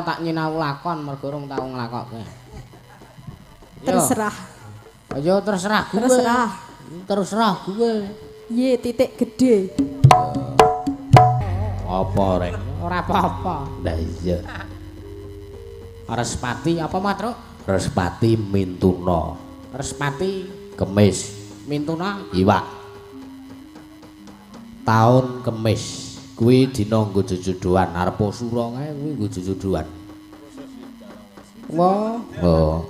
Tak nyinau lakon mergo urung tau nglakokke. Terserah. Ayo terserah gue. Terserah. Terserah gue. Y titik gede. Apa rek? Ora apa-apa. Lah iya. Respati apa Matruk? Respati Mintuna. Respati Kemis Mintuna iwak. Taun Kemis kuwi dina nggo jejodohan, arep sura kae kuwi nggo jejodohan. Wah, Oh.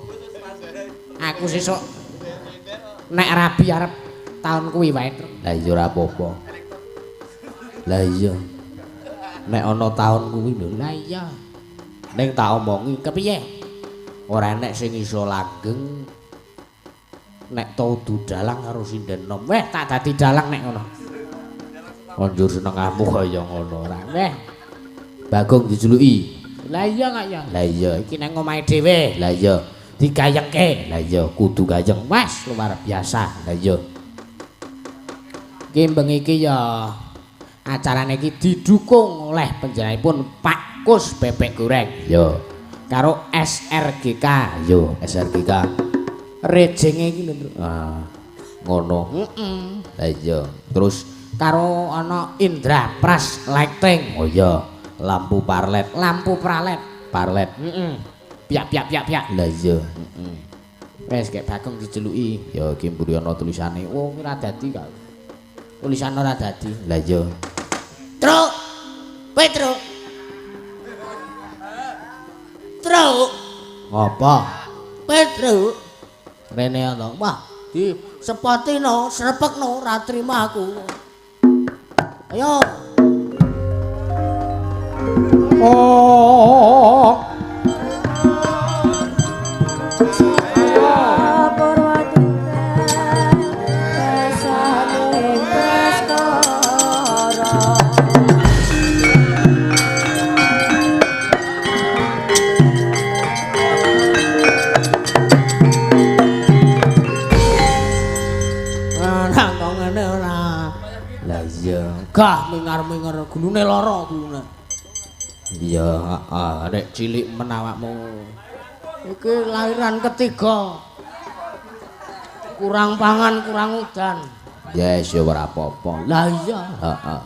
aku sesuk nek rabi arep taun kuwi wae, Truk. Lah iya ora apa-apa. Lah iya. Nek ana taun kuwi lho. Lah iya. Ning tak omongi Kepiye? ora enek sing iso langgeng nek tau dalang karo sinden nom. Weh, tak dadi dalang nek ngono. Anjur senengamu kaya ngono ora. Weh, Bagong dijuluki. lah iya kok ya. Lah iya. Iki nang omahe dhewe Lah iya. digayengke. Lah iya kudu gayeng. Wes luar biasa. Lah iya. Iki bengi iki ya acarane iki didukung oleh panjenenganipun Pak Kus Bebek Goreng Yo. karo SRGK. Yo SRGK. Rejenge iki lho, Truk. Ah, ngono. Heeh. Lah iya. Terus Karo ana Indra Pras Lighting, oh iya, lampu parlet, lampu pralet. parlet. Heeh. Piak piak piak piak. Lah iya. Heeh. Wes gek Bagong diceluki. Ya iki mburi ana tulisane. Oh, ora dadi kok. Tulisan ora dadi. Lah iya. Truk. Petruk. Truk. Ngopo? Petruk. Rene ana. Wah, di sepoti no, srepekno ora trima aku. Ayo. Oh. Ora kok ngene ora. Lah iya. Gah mingar-mingar gulune lara gulune. Iya, heeh, nek cilik men awakmu. Iki lahiran ketiga. Kurang pangan, kurang udan. Yes, ya ora apa-apa. Lah iya. Heeh.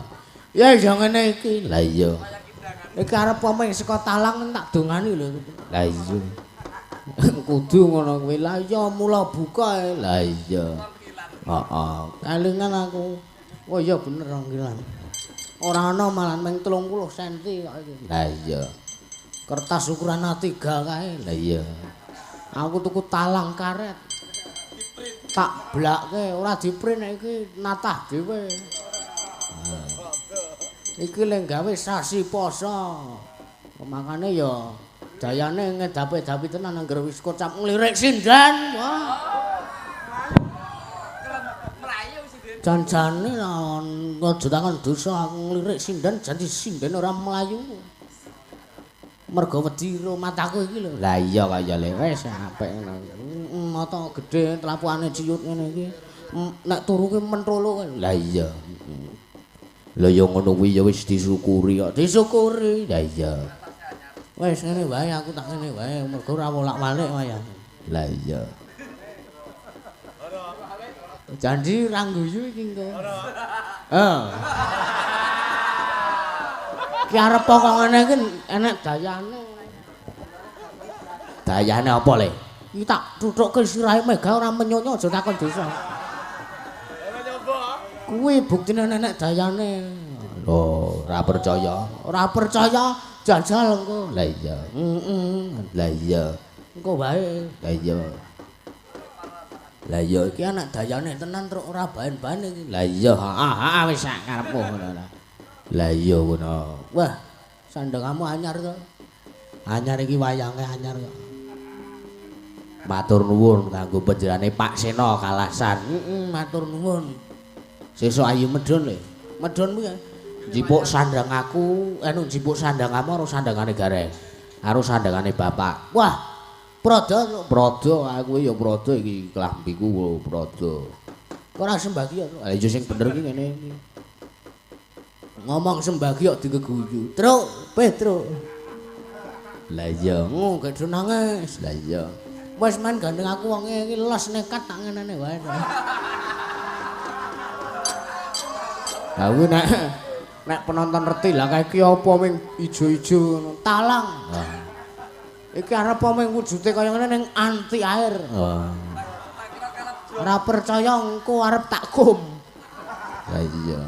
Ya ya ngene iki. Lah iya. Iki arep pemain saka talang tak dongani lho. Lah iya. Kudu ngono kuwi. Lah iya mula buka e. Lah iya. Heeh. Kelingan aku. Oh iya bener ronggilan. Ora ana malah mung 30 cm kok iki. Lah iya. Kertas ukuran A3 kae. Lah iya. Aku tuku talang karet. Tak blakke ora diprint nek iki natah dhewe. Iki lek gawe sasi poso. Makane ya dayane ngedapi-dapi tenan angger wis kocap nglirik sinden. Wah. Janjane aja tangan dosa aku nglirik sinden janji sinden ora mlayu. Mergo wedi ro mataku iki lho. Lah iya kaya le. Wis apik ngono. Mata gedhe tlapuane ciut ngene iki. Nek turu ki mentolo kae. Lah iya. Lah ya ngono kuwi ya wis disyukuri kok. Disyukuri. Lah iya. Wis ngene wae aku tak ngene wae mergo ora wolak-walik wae. Lah iya. Janji ra ngguyu iki engko. Heeh. Ki arep kok ngene iki enek dayane. Dayane apa le? Iki tak tuthukke sirahe Mega ora menyonyo aja takon dosa. Kuwi buktine nenek dayane. Lho, ora percaya. Ora percaya jajal engko. Lah iya. Heeh. Lah iya. Engko wae. Lah iya. Lah iya Iki anak dayane tenan truk ora bahan-bahan iki. Lah iya. Heeh, heeh wis sak karepmu ngono lah. Lah iya ngono. Wah, sandangamu anyar to. Anyar iki wayange anyar kok. Matur nuwun kanggo panjenengane Pak Seno Kalasan. Heeh, matur nuwun. Sesuk ayu medhun le. Medhun kuwi Njipuk sandang aku, anu njipuk sandangamu karo sandangane Gareng. Karo sandangane bapak. Wah, prada Prada aku ya prada iki klambiku prada. Ora sembagi ya. Lah iya sing bener iki ngene iki. Ngomong sembagi kok digeguyu. Truk, Petruk. Lah iya. Gek do nangis. Lah iya. Wis men gandeng aku wonge iki los nekat tak ngenene wae. Lah kuwi nek penonton reti lah kae iki apa ming ijo-ijo ngono. Talang. Iki arep apa ming wujude kaya ngene ning anti air. Ora percaya engko arep tak kum. Lah iya.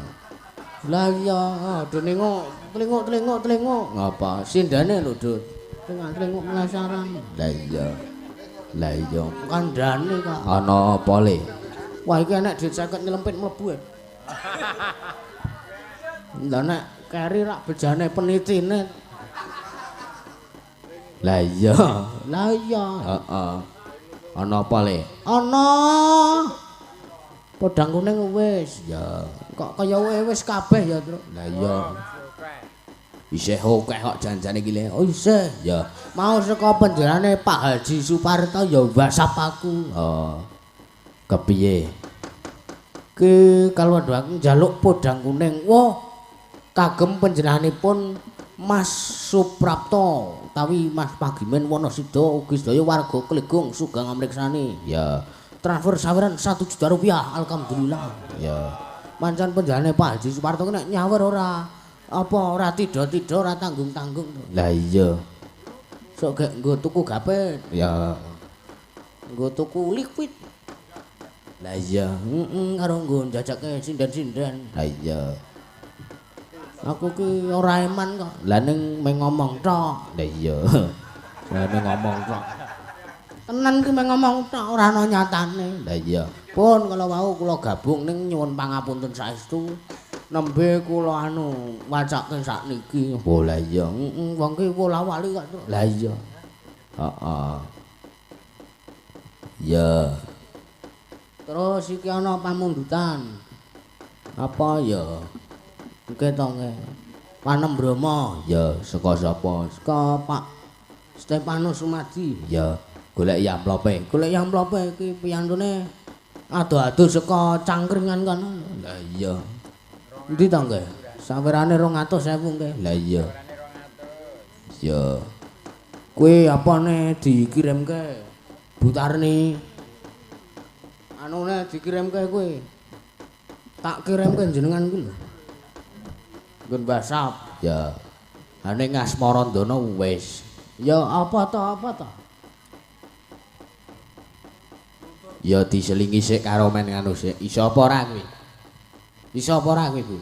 Lah iya, do nengok, tlinguk-tlinguk-tlinguk. Ngapa? Sindane lho, Dut. Tlingak-tlinguk penasaran. Lah iya. Lah iya, kandhane kok. Ana apa le? Wah, iki enek duit 50 nyelempit mlebu. Lah nek keri rak bejane penitine. Lah iya. Lah iya. Heeh. Ana apa le? Ana. Podang kuning wis. Ya. Kok kaya wis kabeh ya, Truk. Lah iya. Isih akeh kok janjane iki le. Oh isih. Ya. Mau saka penjarane Pak Haji Suparto ya WhatsApp aku. Oh. Kepiye? Ki kalau aku njaluk podang kuning. Wah, kagem panjenenganipun Mas Suprapto utawi Mas Pagimen Wonosida ugi sedaya warga Klegung sugeng ngamriksani. Ya. Transfer saweran 1 juta rupiah. Alhamdulillah. Ya. Pancen panjenengane Pak Haji Suparto nek nyawer ora apa ora tidha-tidha ora tanggung-tanggung. Lah iya. Sok gek nggo tuku gapet. Ya. Nggo tuku liquid. Lah iya. Heeh, karo nggo njajake sinden-sinden. Lah iya. Aku ki ora eman kok. Lah ning meng ngomong tok. Lah iya. Lah ning ngomong tok. Tenan ki meng ngomong tok ora ana nyatane. Lah iya. Pun kala wau kula gabung ning nyuwun pangapunten saestu. Nembe kula anu wacake sakniki. Oh lah iya. Heeh, wong ki wola-wali kok. Lah iya. Heeh. Ya. Terus iki ana pamundutan. Apa ya? Iki to nge. Panem Brahma. Ya, saka sapa? Saka Pak Stepanus Sumadi. Ya, golek amplope. Golek amplope iki piyantune ado-ado saka Cangkringan kono. Lah iya. Endi to nggih? Sawerane 200.000 nggih. Lah iya. Ya. Kuwi apane dikirimke? Bu Tarni. Anune dikirimke kuwi. Tak kirimke jenengan kuwi lho. Nggon WhatsApp. Ya. Ane Ngasmarandana wis. Ya apa to apa to? Ya diselingi sik karo men nganu sik. Iso apa ora kuwi? Iso apa ora kowe, Bu?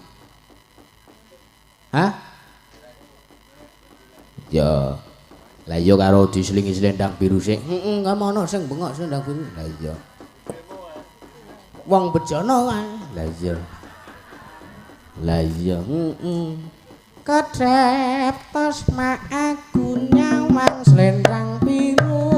Hah? Ya. Lah iya karo diselingi selendang biru sik. Heeh, gak ono sing bengok selendang biru. Lah iya. Wong bejana kae. Lah iya. Lah iya. Heeh. Kedhep tos aku nyawang selendang biru.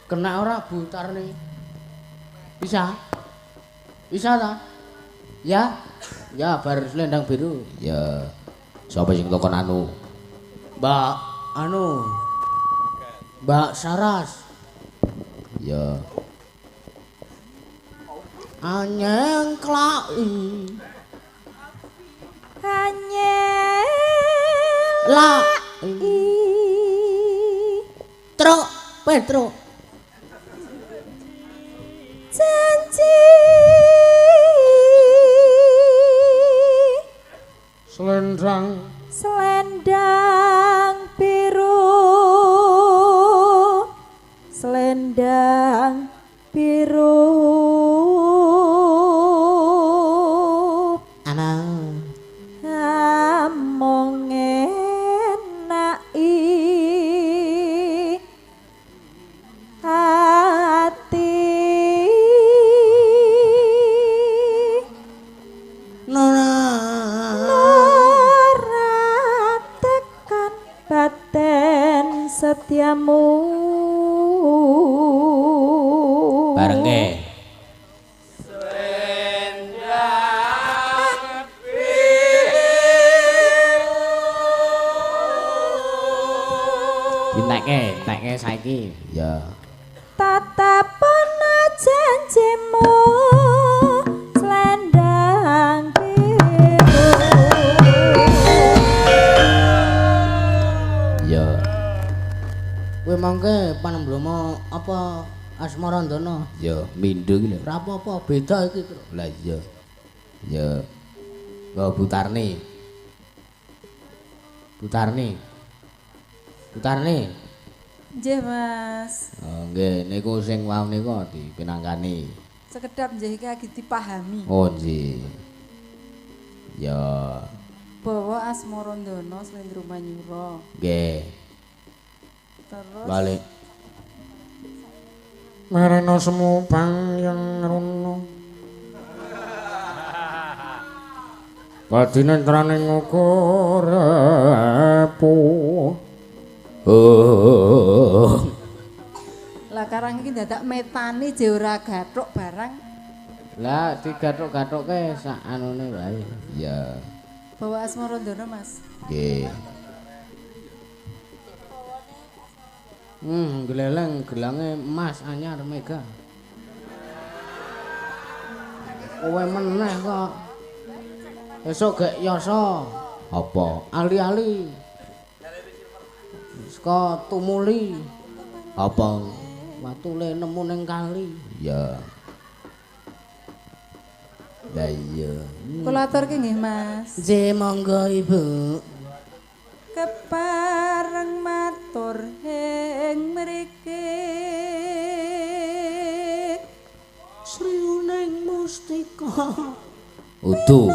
Kena ora Bu Tarni? Bisa? Bisa ta? Ya? Ya bar selendang biru. Ya. Sapa sing takon anu? Mbak anu. Mbak Saras. Ya. Anyengklaki. Anyeng la. Truk, Petro. Janji selendang selendang biru, selendang biru. Ana among enaki Barenge. Entekke, entekke saiki. Ya. Tatapono janjimu slendang biru. Ya. Kowe mangke panembrama apa Asmarandana? Ya, mindho iki lho. Ora apa-apa, beda iki. Lah iya. Ya. Nggo Butarni. Butarni. Butarni. Nggih, Mas. Oh, nggih, niku sing wau niku dipinangkani. Sekedap nggih iki lagi dipahami. Oh, nggih. Ya. Bawa Asmarandana Slendro Manyura. Nggih. Terus balik. Marana semu pang yang runa. Kadinentraning ukur epu. Oh. Lah karang iki dadak metani je ora gathuk barang. Lah digathuk-gathukke sak anune wae. Iya. Bawa Asmarandana, Mas. Nggih. Gleleng gelange emas anyar mega. Kowe meneh kok. Esuk gek yasa. Apa? Ali-ali. Saka tumuli. Apa? Watule nemu ning kali. Ya. Lah iya. Kula aturke nggih, Mas. Nggih, monggo Ibu. Kepareng matur ing mriki. Sriuning mustika. Udu.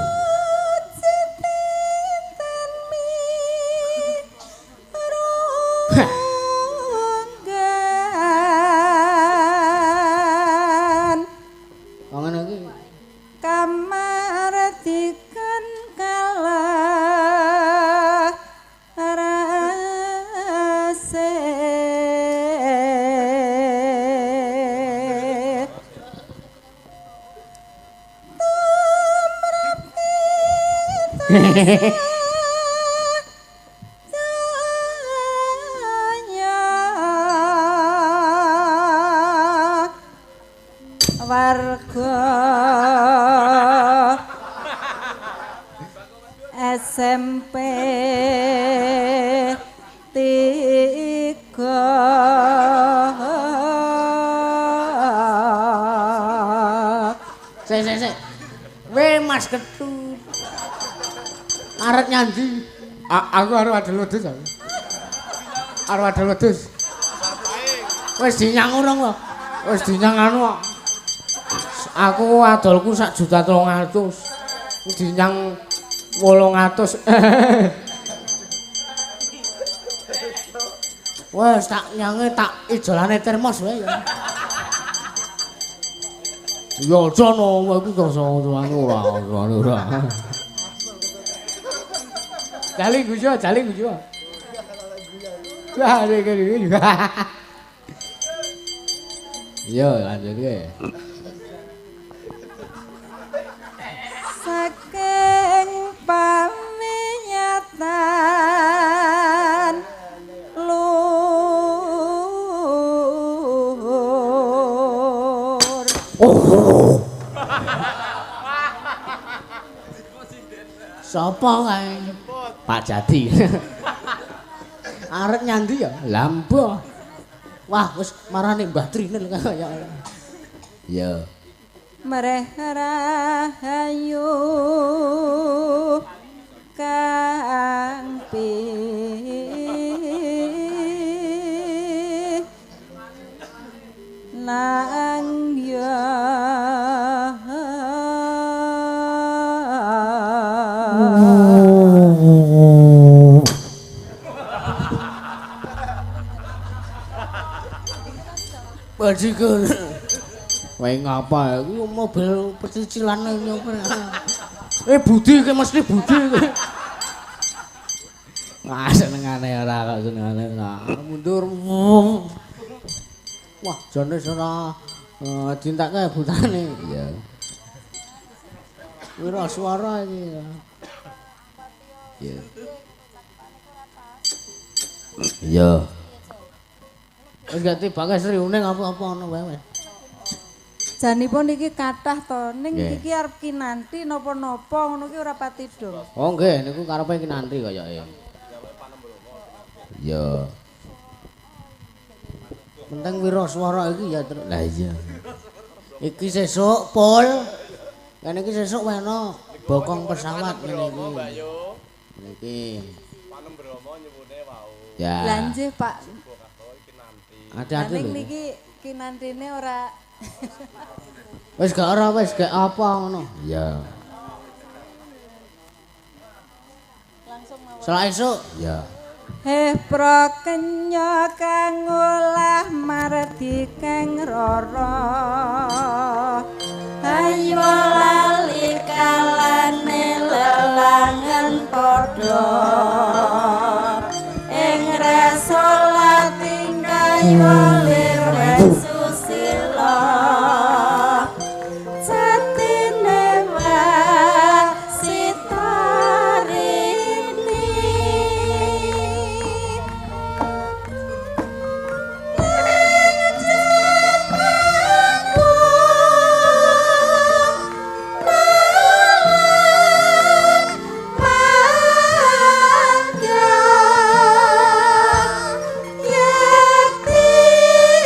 Warga SMP 3. Sik sik sik. We Mas Ketut. Arep nyandi. Aku arep adol wedhus aku. Arep adol wedhus. Wis dinyang urung kok. Wis dinyang anu kok. Aku adolku 1.300.000. Dinyang 800. Wes tak nyange tak ijolane termos wae ya. Ya aja no, kowe iki anu ora, anu ora. Jali guyu, jali guyu. Jali guyu. Iya, lanjut ke. Saking paminyatan luhur. Oh. Sapa kae? Pak Jati. Arep nyandi ya? Lambo. Wah, wis marane Mbah Trinil kaya. Ya. Mereh rahayu kang pi nang ya. Bajigur. Kowe ngapa? Iku mobil pecicilan nyoper. Budi iki mesti Budi iki. Wah, senengane ora kok senengane ora. Mundur. Wah, jane ora Oh, dintake butane. Iya. Wira swara iki. Iya. Iya. Wis gak tibake Sri Uning apa-apa ngono wae wis. Janipun iki kathah to, ning Nggih. iki arep kinanti napa-napa ngono ki ora pati dong. Oh nggih, niku karepe kinanti kayake. Iya. Penting wira swara iki ya, Truk. Lah iya. Iki sesuk pol. Kene iki sesuk weno bokong pesawat ngene iki. Niki. Ya. Lah nggih, Pak. Hati-hati Ning lho. niki kinantine ora Wis gak ora wis gak apa ngono. Iya. langsung mawon. Selak esuk. Iya. Heh prakenya kang olah mardi kang rara. Ayo lali kalane lelangen padha. Ing rasa tingkayo liren susila. Jatine wasitarini. Yakti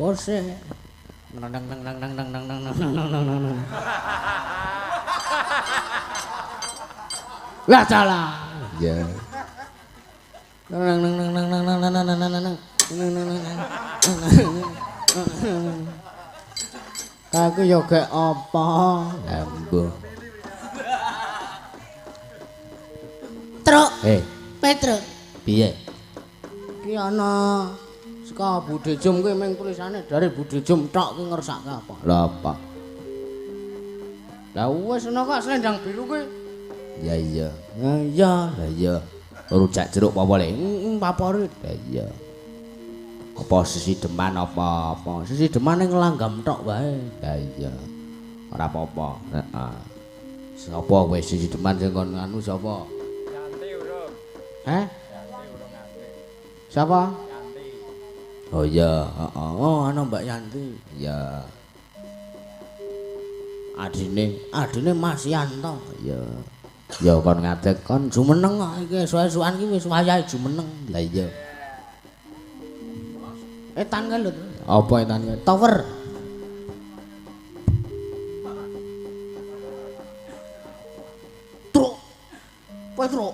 Bose. Nang nang nang nang nang nang nang nang nang nang nang. Lah salah. Iya. Nang nang nang nang nang nang nang nang nang nang nang nang nang. Kaku yo gek apa? Lah mbuh. Truk. Eh, Petro. Piye? Ki ana saka Bude Jum kuwi mung tulisane dari Bude Jum tok ki ngersake apa? Lah apa? Lah wis ana kok selendang biru kuwi. Ya iya. Ya iya. Lah iya. Rujak jeruk apa le? Heeh, favorit. Lah iya. Apa sesideman apa-apa? Sesideman ning langgam tok wae. Lah iya. Ora apa-apa. Heeh. Sapa kowe sesideman sing kon anu sapa? Yanti urung. Heh? Yanti urung nganti. Sapa? Yanti. Oh iya, heeh. Oh, ana Mbak Yanti. Iya. Adine, adine Mas Yanto. Iya. Ya kon ngadeg kon jumeneng kok iki esu-esukan iki wis wayahe jumeneng. Lah iya. Etan kae lho. Apa etan kae? Tower. Truk. Petruk.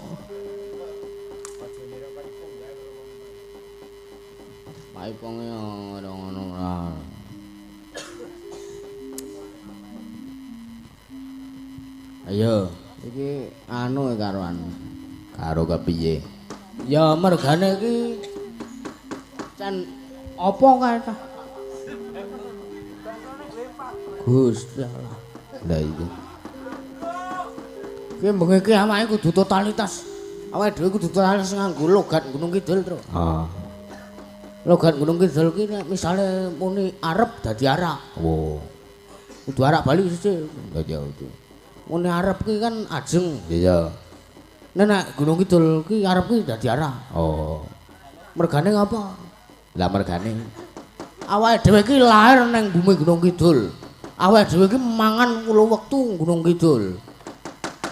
Pak Ipong ya ora ngono ora. Ayo, iki anu karo anu. Karo kepiye? Ya mergane iki can apa kae ta? Gusti Allah. Lah iya. Ki bengi iki awake kudu totalitas. Awake dhewe kudu totalitas nganggo logat Gunung Kidul, Tru. Heeh. Logat Gunung Kidul ki nek misale muni arep dadi arak. Wo. Kudu arak bali sithik. Lah iya kudu. Muni arep ki kan ajeng. Iya. Nek nek Gunung Kidul ki arep ki dadi arak. Oh. Mergane ngapa? Lah mergane awake dhewe iki lahir ning bumi Gunung Kidul. Awake dhewe iki mangan wulu wektu Gunung Kidul.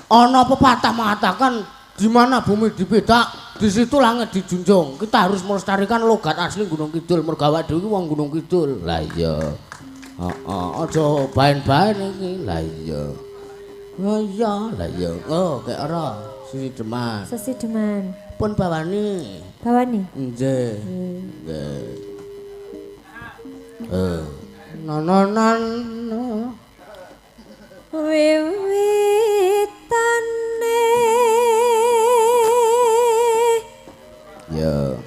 Ana pepatah mengatakan di mana bumi dibedak, di situ langit dijunjung. Kita harus melestarikan logat asli Gunung Kidul. Mergo awake dhewe iki wong Gunung Kidul. Lah iya. Heeh, aja baen-baen iki. Lah iya. Oh iya, lah iya. Oh, kek ora sesideman. Sesideman. Pun bawani. Bawani? Nggih. Nggih. Nononan. Wiwitane. Ya.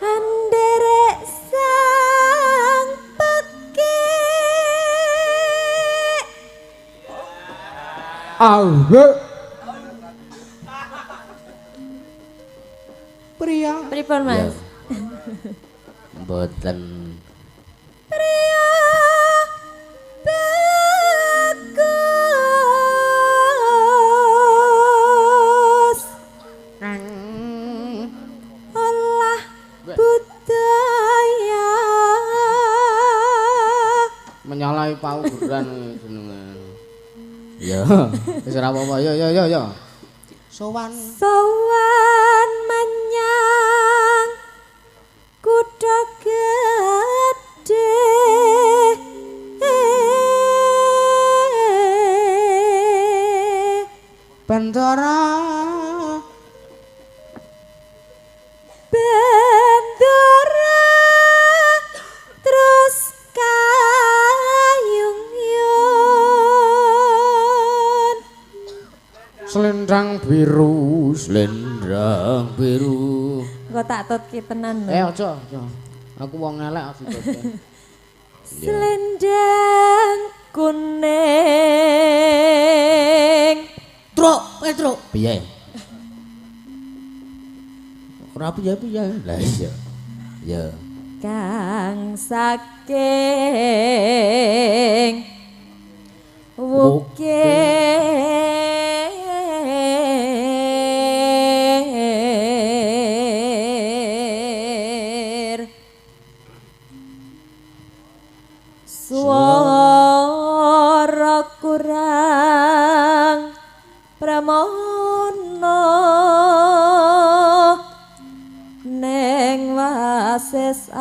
Anderek sang pekik. Awek. Pria. Pripun, Mas? Mboten. Pria bagus. Olah budaya. Menyalahi paugeran jenenge. Ya. Wis ora apa-apa. Yo yo yo yo. Sowan. Sowan menyang kutha gedhe. Bendara. Bendara terus kayung yun. Selendang biru, selendang biru. Engko tak tutki tenan lho. Aja, aja. Aku wong elek aja tutke. Selendang kuning. Truk, Petruk. Piye? Ora piye-piye. Lah iya. Ya. Kang saking wukir. Swara kurang pramana neng wasis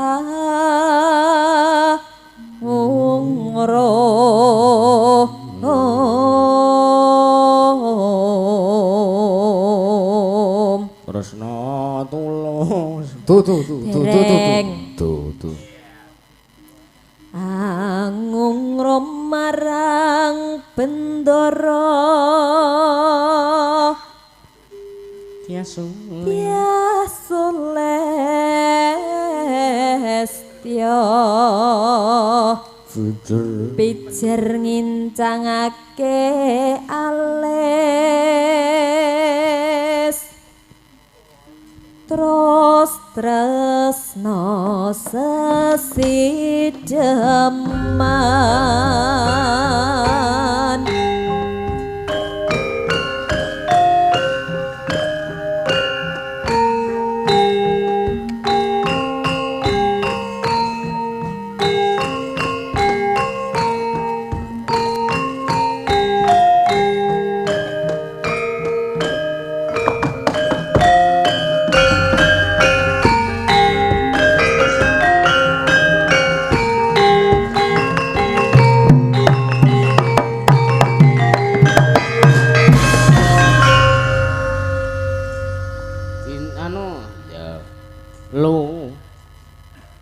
Tuh tuh tuh tuh tuh tuh tuh tuh. Angung marang bendara Sulestya pijer ngincangake alis terus tresno sesideman.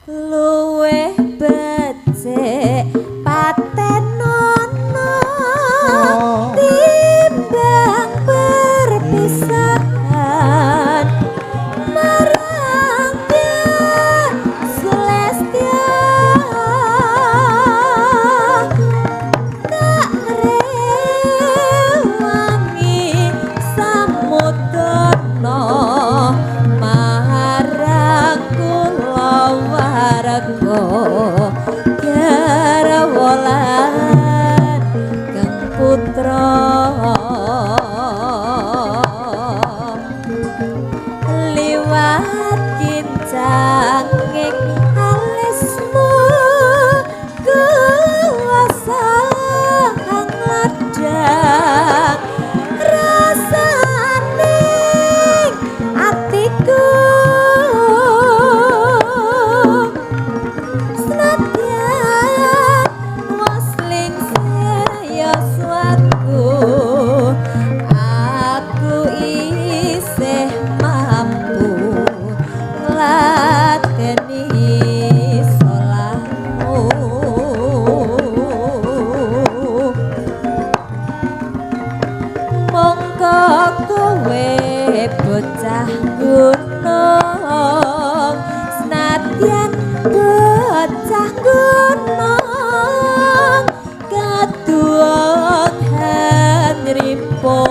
Luwih becik patenono timbang perpisahan marang Sulestya tak rewangi samudana marang kulawarga garwa lan kang putra liwat kincanging alismu kuwasa hang ladang rasane atiku senadyan wis lingsir ya swarga aku isih mampu ngladeni salahmu. Mongko kowe bocah gunung senadyan bocah gunung kaduong hanripo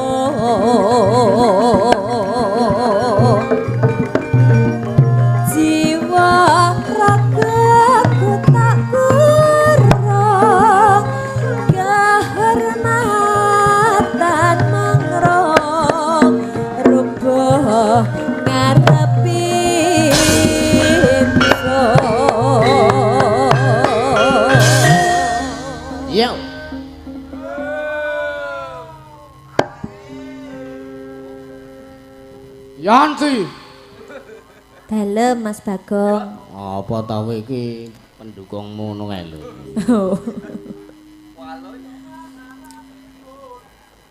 jiwa ragaku tak kurang kehormatan mangrong rubuh ngarepi ingsun. Yo. Yanti. Dalem Mas Bagong. Apa ta kowe iki pendukungmu ngono kae lho.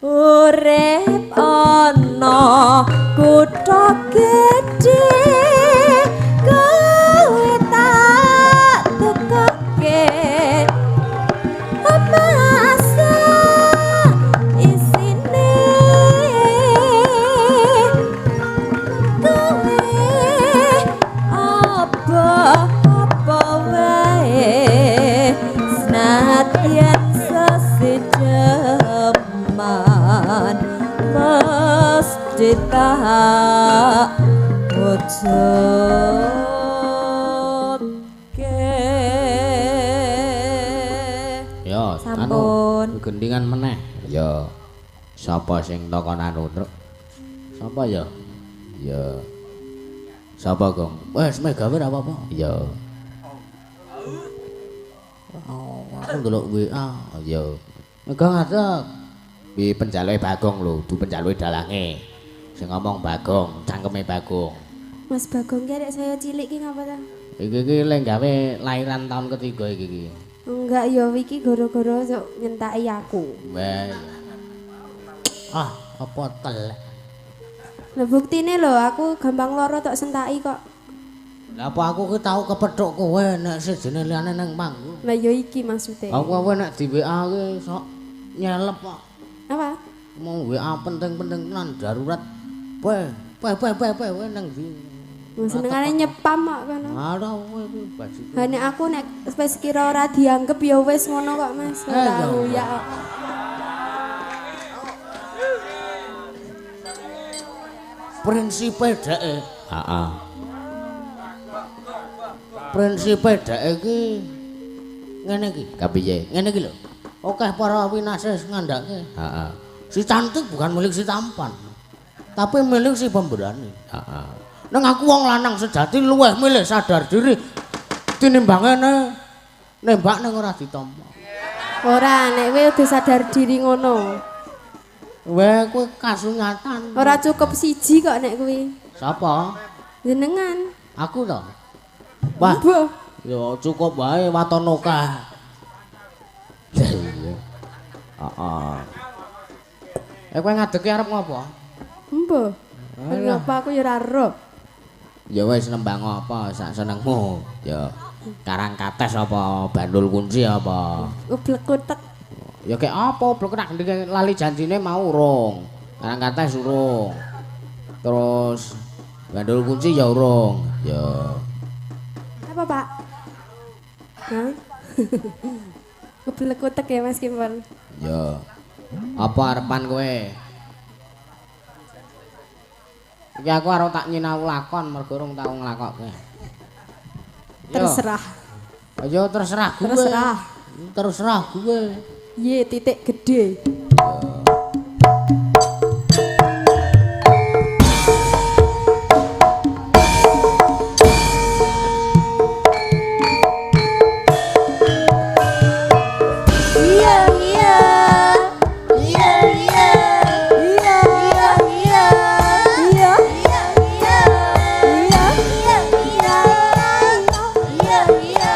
Urip ana kutha gedhe kowe tak tukoke masa isine kowe apa-apa wae senadyan sesideman mesti tak wujudke. Ya, Sampun. anu gendingan meneh. Ya. Sapa sing takon anu, Truk? Sapa ya? Ya. Sapa, Gong? Wes meh gawe ora apa-apa. Ya. Oh, aku ndelok WA. Ya. Mega ngadeg. Piye penjaluke Bagong lho, du penjaluke dalange. Sing ngomong Bagong, cangkeme Bagong. Mas Bagong ki arek saya cilik ki ngapa ta? Iki iki lek gawe lairan tahun ketiga iki iki. Enggak ya iki gara-gara sok nyentaki aku. Wah. Ah, apa tel? Lah buktine lho aku gampang lara tok sentaki kok. Lah apa aku ki tau kepethuk kowe nek sejene liyane nang panggung. Lah ya iki maksude. Aku kowe nek di WA ki sok nyelep kok. Apa? Mau WA penting-penting tenan darurat. Pe pe pe pe pe kowe nang ndi? Senengane nyepam kok kono. Ora kowe iki bajiku. Ha nek aku nek wis kira ora dianggep ya wis ngono kok Mas. Ora nguyak kok. Prinsipe dheke. Heeh. Prinsipe dheke iki ngene iki. Kapiye? Ngene iki lho. Akeh para winasis ngandhake. Heeh. Si cantik bukan milik si tampan. Tapi milik si pemberani. Heeh. Neng aku wong lanang sejati luwih milih sadar diri tinimbangane nembak ning ora ditampa. Ora, nek kowe udah sadar diri ngono. Weh, kowe kasunyatan. Ora cukup siji kok nek kuwi. Sapa? Jenengan. Aku to. Wah. Ya cukup wae waton akeh. Iya. Heeh. Eh kowe ngadeki arep ngopo? Embuh. Ngapa aku ya ora ero. Ya wis nembang apa sak senengmu. Ya karang kates apa bandul kunci apa. Ublek kutek. Ya kek apa ublek nak lali janjine mau urung. Karang kates urung. Terus bandul kunci ya urung. Ya. Apa, Pak? Hah? Ublek kutek ya Mas Kimpon. Ya. Apa arepan kowe? Iki aku arep tak nyinau lakon mergo urung tau nglakokke. Terserah. Ayo terserah gue. Terserah. Terserah gue. Y titik gede. Iya iya. Iya iya. Iya iya. Iya iya. Iya iya. Iya iya. Iya iya.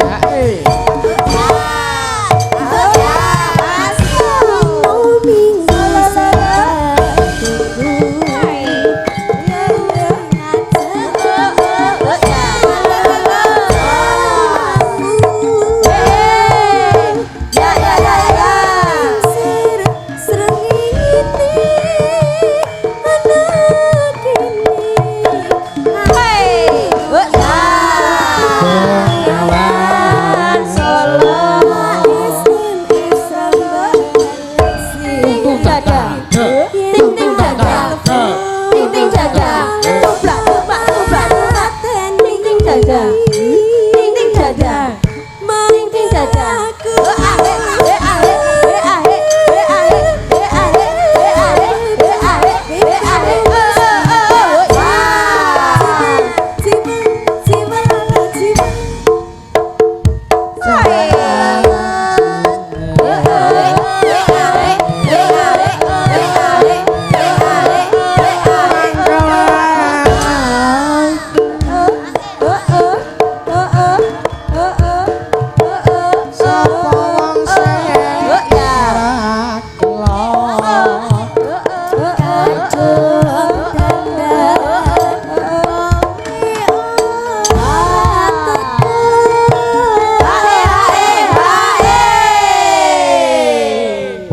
hae.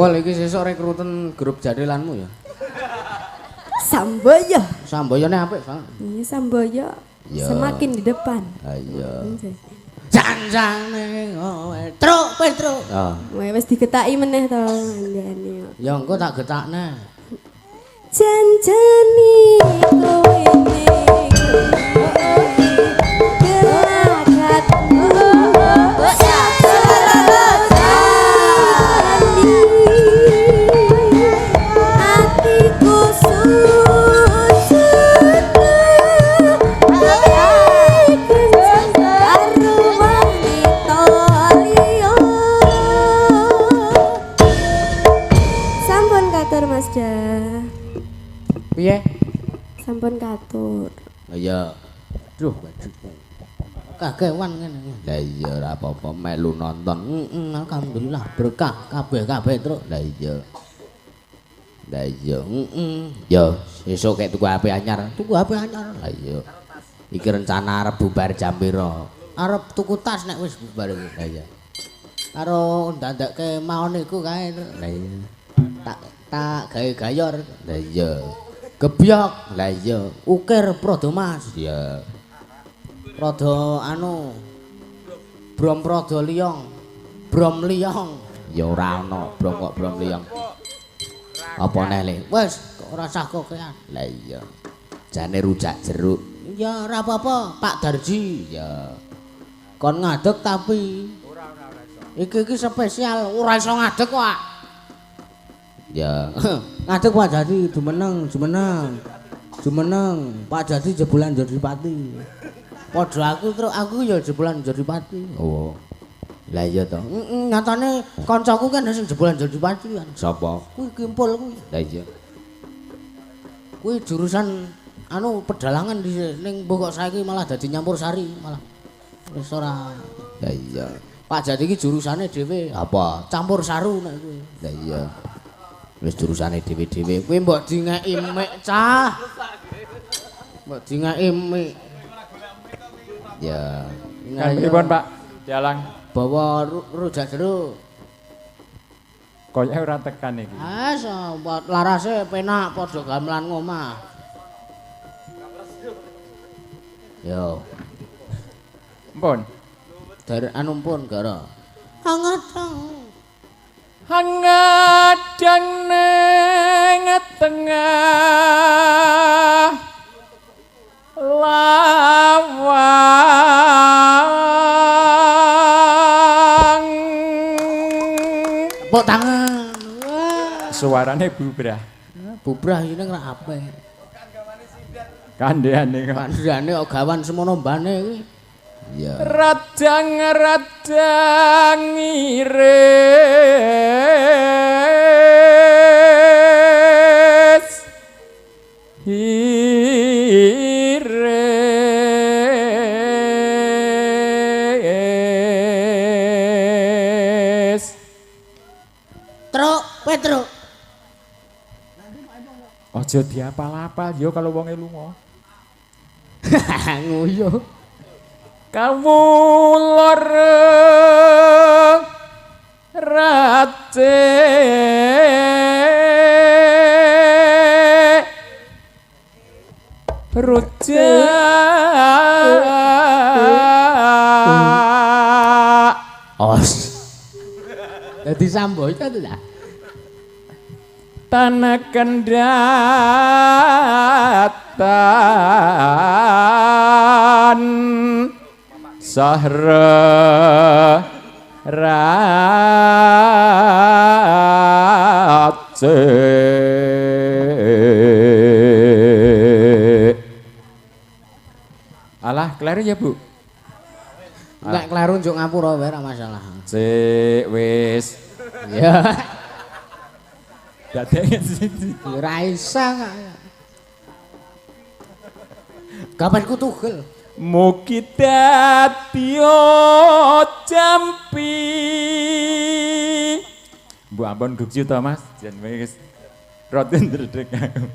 Bol iki sesuk rekruten grup jathilanmu ya. Samboyo. Samboyone apik banget. Iya Samboyo. Semakin di depan. Iya. Janjane kowe truk Petruk. Heeh. Wis digetaki meneh to ngandane. Ya engko tak getakne. Janjane kowe ning Piye? Sampun katur. Iya. Duh, bajuku. Kagewan ngene. Lah iya ora apa-apa melu nonton. Heeh, alhamdulillah berkah kabeh-kabeh truk. Lah iya. Lah iya, heeh. Yo, sesuk kek tuku HP anyar. Tuku HP anyar. Lah iya. Iki rencana arep bubar jam pira? Arep tuku tas nek wis bubar iki. Lah iya. Karo ndandekke maon iku kae. Lah iya. Tak gawe gayor. Lah iya. Gebyok. Lah iya. Ukir Prada Mas. Iya. Prada anu Brom Prada Liyong. Brom Liyong. Ya ora ana brom kok Brom Liyong. Apa neh le? Wis ora usah kokean. Lah iya. Jane rujak jeruk. Ya ora apa-apa, Pak Darji. Ya. Kon ngadeg tapi ora iso. Iki spesial, ora iso ngadeg kok. Ya. Ngadeg Pak Jati jumeneng, jumeneng. Jumeneng, Pak Jati jebolan Jodipati. Padha aku truk aku ya jebolan Jodipati. Oh. Lah iya to. Heeh, nyatane kancaku kan sing jebolan Jodipati kan. Sapa? Kuwi Kimpul kuwi. Lah iya. Kuwi jurusan anu pedalangan dhisik ning mbok kok saiki malah dadi nyampur sari malah. Wis ora. Lah iya. Pak Jati iki jurusane dhewe. Apa? Campur saru nek kuwi. Lah iya. Wis jurusane dhewe-dhewe. Kuwi mbok dingeki mik cah. Mbok dingeki mik. Ya. Pripun Pak? Dalang bawa rujak jeruk. Koyoke ora tekan iki. Ah, larase penak padha gamelan ngomah. Yo. Mpun. Dari anu pun gara. Hangat. Hangat neng tengah lawang. Tepuk tangan. Wah. Suarane bubrah. Bubrah ini ora apik. Kandhane kok. Kandhane kok gawan semono mbane iki. Iya. Radang-radang iris. Iris. Petruk. Aja diapal-apal yo kalau wonge lunga. Nguyuh. Kawula race rujak os. Dadi sambo itu ta. Tanah kendatan sahra race. Alah, kleru ya, Bu? Nek kleru njuk ngapura wae ora masalah. Sik wis. Ya. Dadeke siji. Ora isa kok. Kapan ku tugel? Mugi dadi jampi. Mbok ampun guyu to, Mas. Jan wis rada ndredeg aku.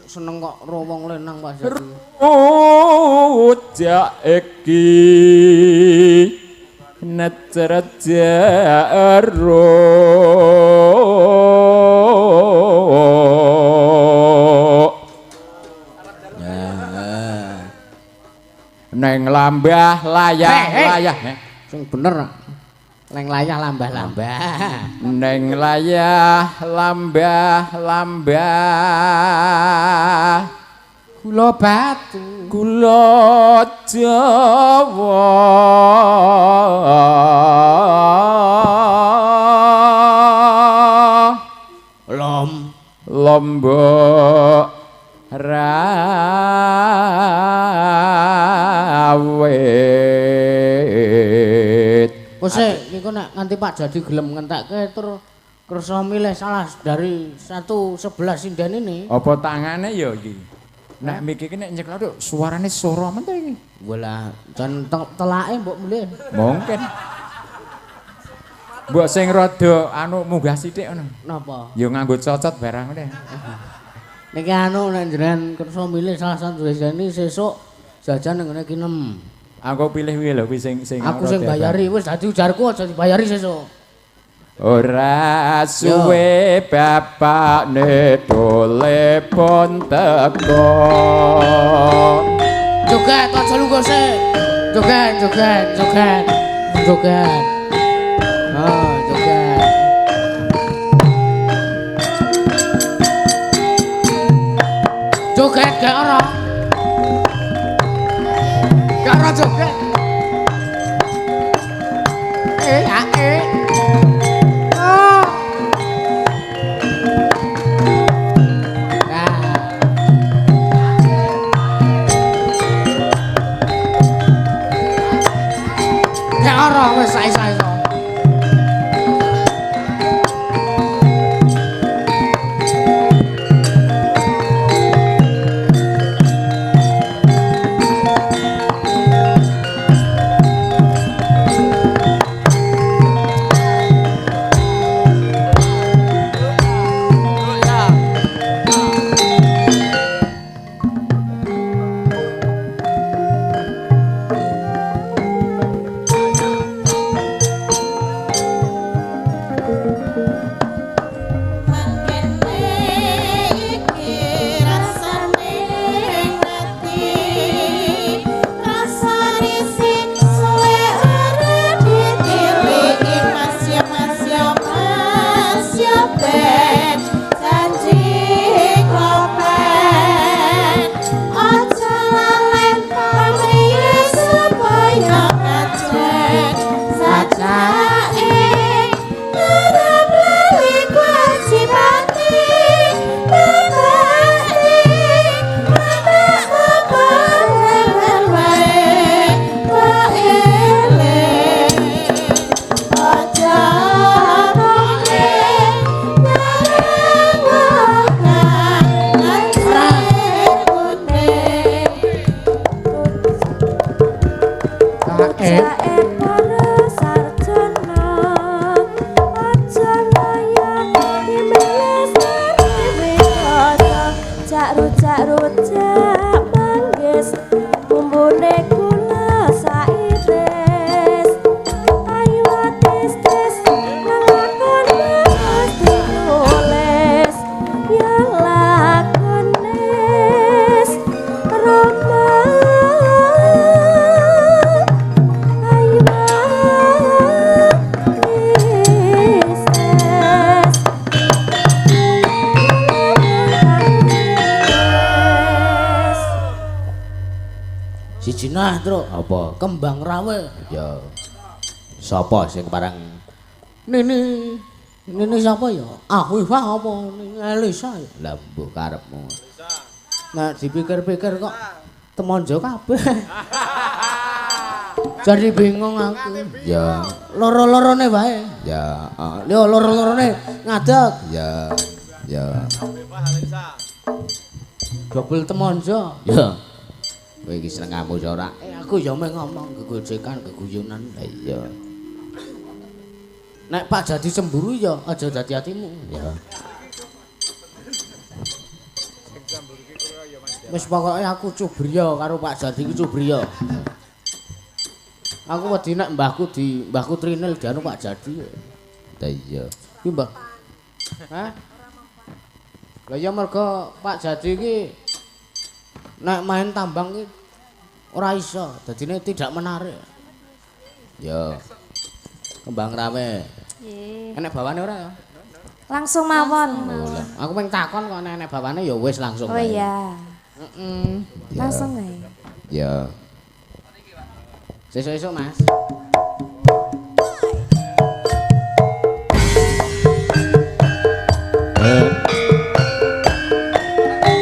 Seneng kok ro wong lenang Pak Jati. Rujak iki necer jero. Neng lambah layah layah. Sing bener. Neng layah lambah lambah. Neng layah lambah lambah. Gula batu. Gula Jawa. Lombok rawit. Wes niku nek nganti Pak Jadi gelem ngentekke tur kersa milih salah dari 111 sinden ini. Apa tangane ya iki? Nek miki iki nek nyekel aduh suarane soro men to iki. Walah, jan telake mbok mulih. Mungkin. Mbok sing rada anu munggah sithik ngono. Napa? Ya nganggo cocot barang ngene. Niki anu nek jenengan kersa milih salah satu sinden ini sesuk jajan ning ngene kinem. Aku pilih kuwi lho kuwi sing sing aku sing bayari wis dadi ujarku aja dibayari sesuk. Ora suwe bapakne dole pon teko. Joget aja lungguh sik. Joget joget joget. Joget. Oh, joget. Joget gak ora. Gak ora joget. Oh. Nah. Gak ora wis sae-sae. Para sarjana aja. Nah, Truk. Apa? Kembang rawe. Ya. Sapa sing parang Nini. Nini sapa ya? Afifah apa Nini Elisa ya? Lah mbuh karepmu. Nah, dipikir-pikir kok temonjo kabeh. Jadi bingung aku. Ya. Loro-lorone wae. Ya. Yo loro-lorone ngadeg. Ya. Ya. Dobel temonjo. Ya. Kowe iki senengamu ya ora? Aku ya meh ngomong gegojekan, geguyonan. Lah iya. Nek Pak Jadi cemburu ya aja dadi atimu. Ya. Wis pokoke aku cubriya karo Pak Jadi iki cubriya. Aku wedi nek mbahku di mbahku Trinil dianu Pak Jadi. Lah iya. Ki mbah. Hah? Lah ya mergo Pak Jadi iki nek main tambang iki ora iso, dadine tidak menarik. Ya. Kembang rawe. Nggih. Enek bawane ora ya? Langsung mawon. Oh, lah. Aku peng takon kok nek enek bawane ya wis langsung. Oh iya. Heeh. Langsung wae. Ya. Sesuk-esuk, Mas.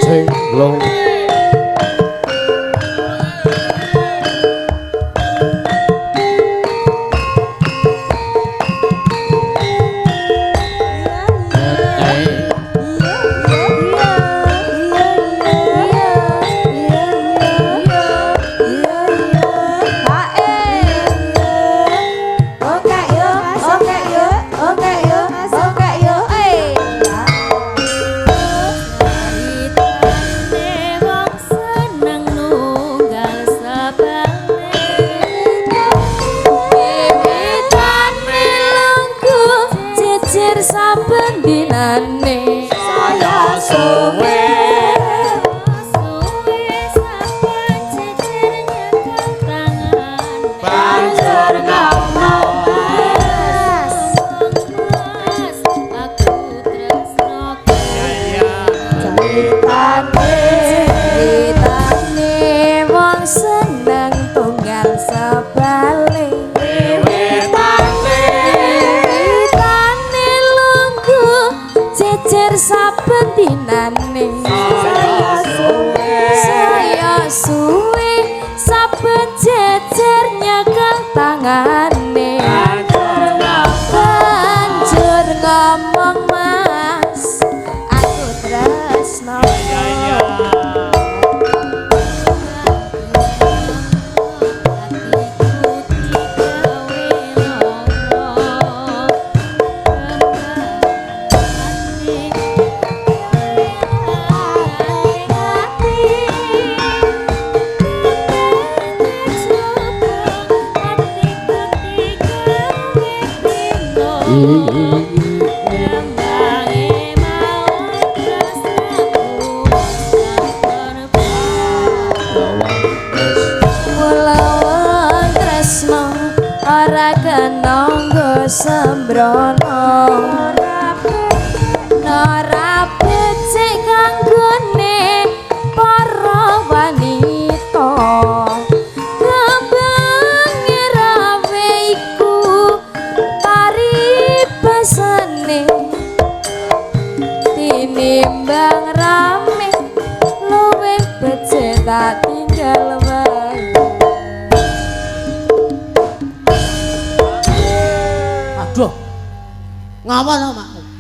Cenglong.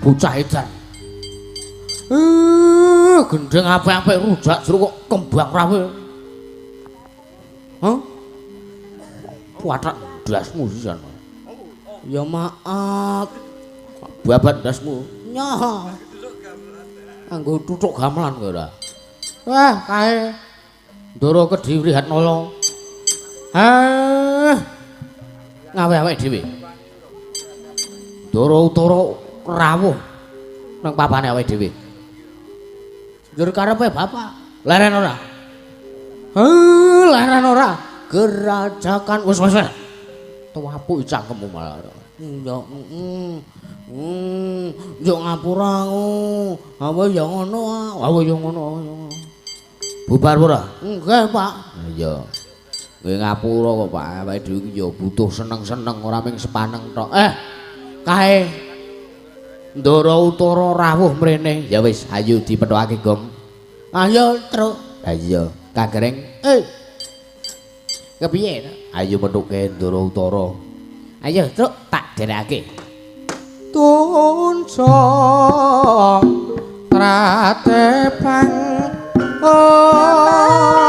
Bocah edan. Gendeng apik-apik rujak jeruk kok kembang rawe. Hah? Pathak ndasmu sisan. Ya maaf. Babat ndasmu. Nyoh. Anggo tutuk gamelan kowe ora. Wah, kae. Ndoro Kedhi Wrihatnala. Hah. Ngawe-awe dhewe. Ndoro Utara rawuh nang papane awake dhewe. Njur karepe bapak, leren ora? Heh, leren ora? Gerajakan wis wis. Tuwapuk cangkemmu malah. Ya, yo ngapura aku. Awe ya ngono, awe ya ngono. Bubar ora? Nggih, Pak. Iya. Nggih ngapura kok, Pak. Awake dhewe iki ya butuh seneng-seneng ora mung sepaneng tok. Kae Ndara Utara rawuh mrene. Ya wis, ayo dipethokake gong. Ayo, Truk. Ha iya, Kang Gareng. Kepiye? Ayo methuke Ndara Utara. Ayo, Truk, tak derekake. Tunjung tratepang. Oh.